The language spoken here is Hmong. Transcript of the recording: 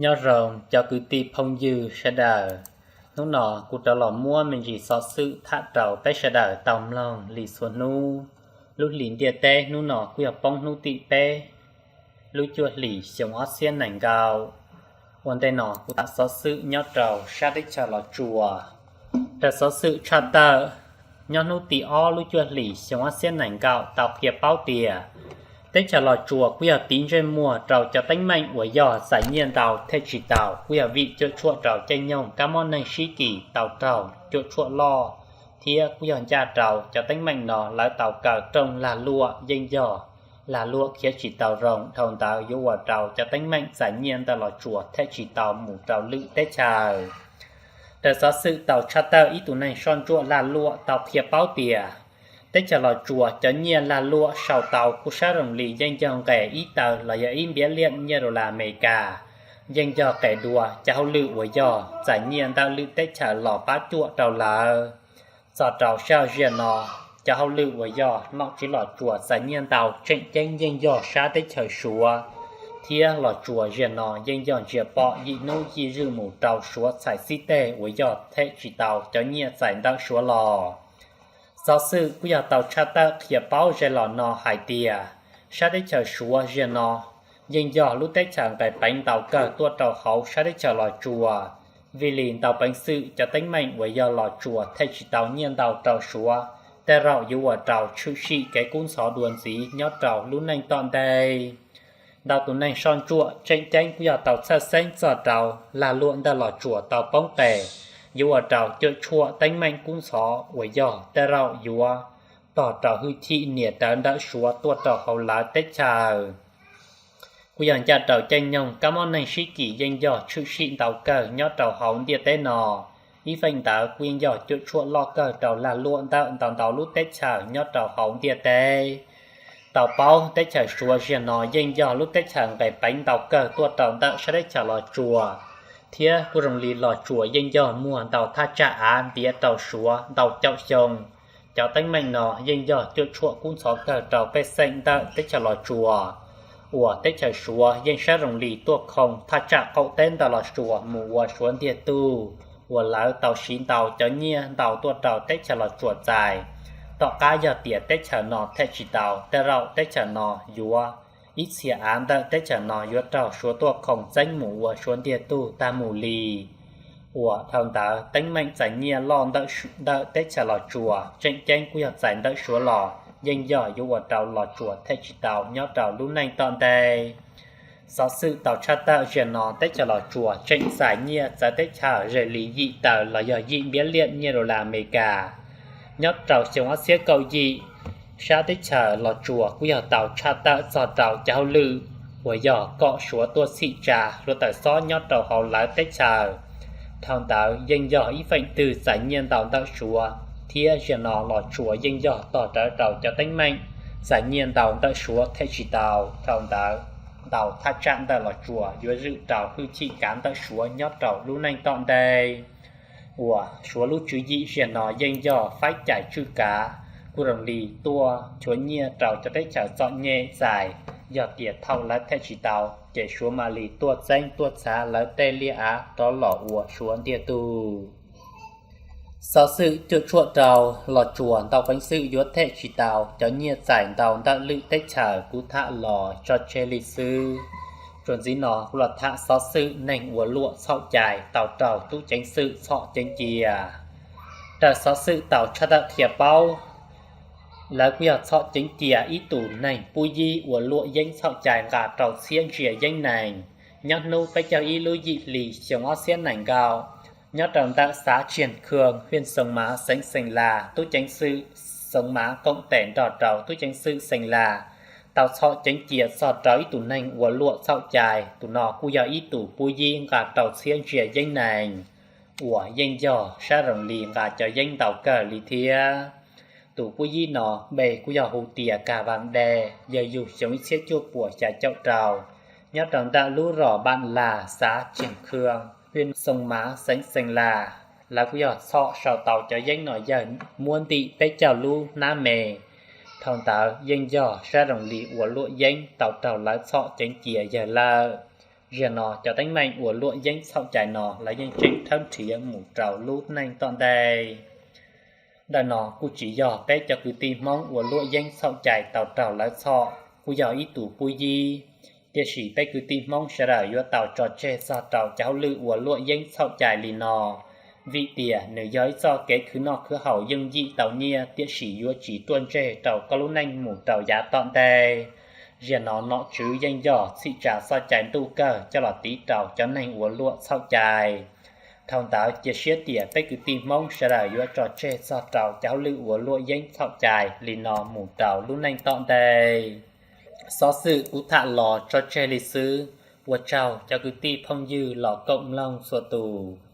Nyob zoo cov kwv tij phooj ywg sawv daws, hnub no kuv rov los muab me ntsis xov xwm tham rau peb sawv daws tau mloog li txhua hnub. Lub hlis ntiaj teb hnub no kuj yog poob hnub tim peb lub cuaj hlis xyoo ob txhiab nees nkaum. Ua ntej no kuv tham xov xwm nyob rau sab teb chaws Los Tsuas. Raws xov xwm tshaj tawm nyob hnub tim ob lub cuaj hlis xyoo ob txhiab nees nkaum tau qhia paub tias teb chaws Los Tsuas kuj yog tiv ntsej muag rau cov teeb meem uas yog txais nyiaj ntau thiaj tsis tau, kuj yog vim cuam tshuam rau caij nyoog kab mob neeg sib kis tau raug cuam tshuam loj, thiab kuj yog ncaj rau cov teeb meem no lawv tau kaw rooj lag luam yeej yog lag luam khiav tsis tau zoo, dhau ntawd yuav ua rau cov teeb meem txais nyiaj ntawm Los Tsuas thiaj tsis tau mus rau lwm teb chaws. Raws xov xwm tau tshaj tawm ib tug neeg soj ntsuam lag luam tau qhia paub tias teb chaws Los Tsuas cov nyiaj lag luam sau tau kuj sab zoo li yeej yog nqes ib taw los yog ib npiab liaj nyiaj dollar Amelikas, yeej yog qes dua cov hauj lwm uas yog txais nyiaj ntawm lwm teb chaws los pab cuam rau lawv. Txog rau sij hawm ziag no, cov hauj lwm uas yog nom tswv Los Tsuas txais nyiaj ntau tseem ceeb yeej yog sab teb chaws Suav, thiab Los Tsuas ziag no yeej yog ntsia pom yim hnub yim zwm mus rau Suav txhais xib teg uas yog them tsis tau cov nyiaj txais ntawm Suav los. Xov xwm kuj yog tau tshaj tawm qhia paub ze los no hais tias sab teb chaws Suav ziag no yeej yog lub teb chaws nqes peev ntau kawg tuaj rau hauv sab teb chaws Los Tsuas. Vim li ntau peev xwm cov teeb meem uas yog Los Tsuas them tsis tau nyiaj ntau rau Suav, tej zaum yuav ua rau tshwm sim kev kub ntxhov dua ntxiv nyob rau lub neej tom ntej. Ntau tus neeg soj ntsuam tseem ceeb kuj yog tau txhawj xeeb txog rau lag luam ntawm Los Tsuas tau poob qes, yuav ua rau cuam tshuam teeb meem kub ntxhov uas yog tej zaum yuav tog rau hwj chim nias rawv ntawm Suav tuaj rau hauv lawv teb chaws. Kuj yog ncaj rau caij nyoog kab mob neeg sib kis yeej yog tshwm sim ntau kawg nyob rau hauv ntiaj teb no. Ib feem ntawd kuj yeej yog cuam tshuam loj kawg rau lag luam ntawm ntau ntau lub teb chaws nyob rau hauv ntiaj teb. Tau paub teb chaws Suav ziag no yeej yog lub teb chaws nqes peev ntau kawg tuaj rau ntawm sab teb chaws Los Tsuas, thiab kuj zoo li Los Tsuas yeej yog muag ntau thaj tsam av ntiav rau Suav ntau caum xyoo. Cov teeb meem no yeej yog cuam tshuam kub ntxhov kawg rau pej xeem ntawm teb chaws Los Tsuas, uas teb chaws Suav yeej saib zoo li tuaj khoo thaj tsam qaum teb ntawm Los Tsuas mus ua Suav ntiag tug, uas lawv tau siv ntau cov nyiaj ntau tuaj rau teb chaws Los Tsuas txais. Tom qab yog tias teb chaws no them tsis tau, tej zaum teb chaws no yuav, ib txhia av ntawm teb chaws no yuav raug Suav tuaj khoo txeeb mus ua Suav ntiag tug tag mus li. Uas dhau ntawd teeb meem txais nyiaj loj ntawm teb chaws Los Tsuas tseem ceeb kuj yog txais ntawm Suav los yeej yog yuav ua rau Los Tsuas them tsis tau nyob rau lub neej tom ntej. Xov xwm tau tshaj tawm ziag no teb chaws Los Tsuas tseem txais nyiaj txawv teb chaws ze li yim taw los yog yim npiab liaj nyiaj dollar Amelikas. Nyob rau xyoo ob txhiab kaum yim, sab teb chaws Los Tsuas kuj yog tau tshaj tawm txog rau cov hauj lwm uas yog kom Suav tuaj txhim tsa hluav taws xob nyob rau hauv lawv teb chaws. Dhau ntawd yeej yog ib feem twg txais nyiaj ntau ntawm Suav, thiab ziag no Los Tsuas yeej yog tog rawv rau cov teeb meem txais nyiaj ntau ntawm Suav them tsis tau. Dhau ntawd ntau thaj tsam ntawm Los Tsuas yuav zwm rau hwj chim kav ntawm Suav nyob rau lub neej tom ntej. Uas Suav lub tswv yim ziag no yeej yog faib cais tswj kav, kuj zoo li tuaj nchuav nyiaj rau cov teb chaws txom nyem txais. Yog tias thaum lawv them tsis tau ces Suav mam li tuaj txeeb tuaj txhav lawv tej liaj av rov los ua Suav ntiag tug. Xov xwm cuam tshuam rau Los Tsuas ntau peev xwm yuav them tsis tau cov nyiaj txais ntau ntawm lwm teb chaws kuv tham los tso tseg li xwb. Txuas ntxiv no kuv los tham xov xwm neeg ua luam txhaum cai tau raug tub ceev xwm txhom ceev cia. Raws xov xwm tau tshaj tawm qhia paub, lawv kuj yog txhom ceev cia ib tug neeg pub yib ua luam yeeb txhaum cai nqa rau txhiab ntsia yeeb nees. Nyob hnub peb caug ib lub yim hli xyoo ob txhiab nees nkaum, nyob rau ntawm xav Tsiag Khoo, hiaj Xoos Mav, xeev Xeem Las, tub ceev xwm Xoos Mav koom tes nrog rau tub ceev xwm Xeem Las tau txhom ceev cia txog rau ib tug neeg ua luam txhaum cai. Tus no kuj yog ib tug pub yib nqa rau txhiab ntsia yeeb nees, uas yeej yog sab zoo li nqa cov yeeb ntau kawg li thiab. Tus pub yib no npe kuj yog hu tias Ka Vam De, yog yug xyoo ib txhiab cuaj puas xya caum rau, nyob rau ntawm lub zos Npam Las, xav Tsiag Khoo, hiaj Xoos Mav, xeev Xeem Las. Lawv kuj yog txhom sau tau cov yeeb no yawg muab ntim peb caug lub hnab me. Dhau ntawd yeej yog sab zoo li ua luam yeeb tau raug lawv txhom ceev cia yawg lawm. Ziag no cov teeb meem uas luam yeeb txhaum cai no lawv yeej tseem thawb nrhiav mus rau lub neej tom ntej. Ntawm no kuj tsis yog peb cov kwv tij Hmoob uas luam yeeb txhaum cai tau raug lawv txhom, kuj yog ib tus pub yib. Tiam sis peb kwv tij Hmoob sawv daws yuav tau tso tseg txog rau cov hauj lwm uas luam yeeb txhaum cai li no, vim tias nws yog ib txoj kev khwv noj khwv haus yooj yim tau nyiaj tiam sis yuav tsis ruaj ntseg rau koj lub neej mus rau yav tom ntej. Ziag no nom tswv yeej yog txhim tsa txoj cai ntuj kawg coj los tiv rau cov neeg uas luam txhaum cai. Dhau ntawd cia siab tias peb kwv tij Hmoob sawv daws yuav tso tseg txog rau cov hauj lwm uas luam yeeb txhaum cai li no mus rau lub neej tom ntej. Xov xwm kuv tham los tso tseg li xwb, ua tsaug cov kwv tij phooj ywg los koom mloog txhua tus.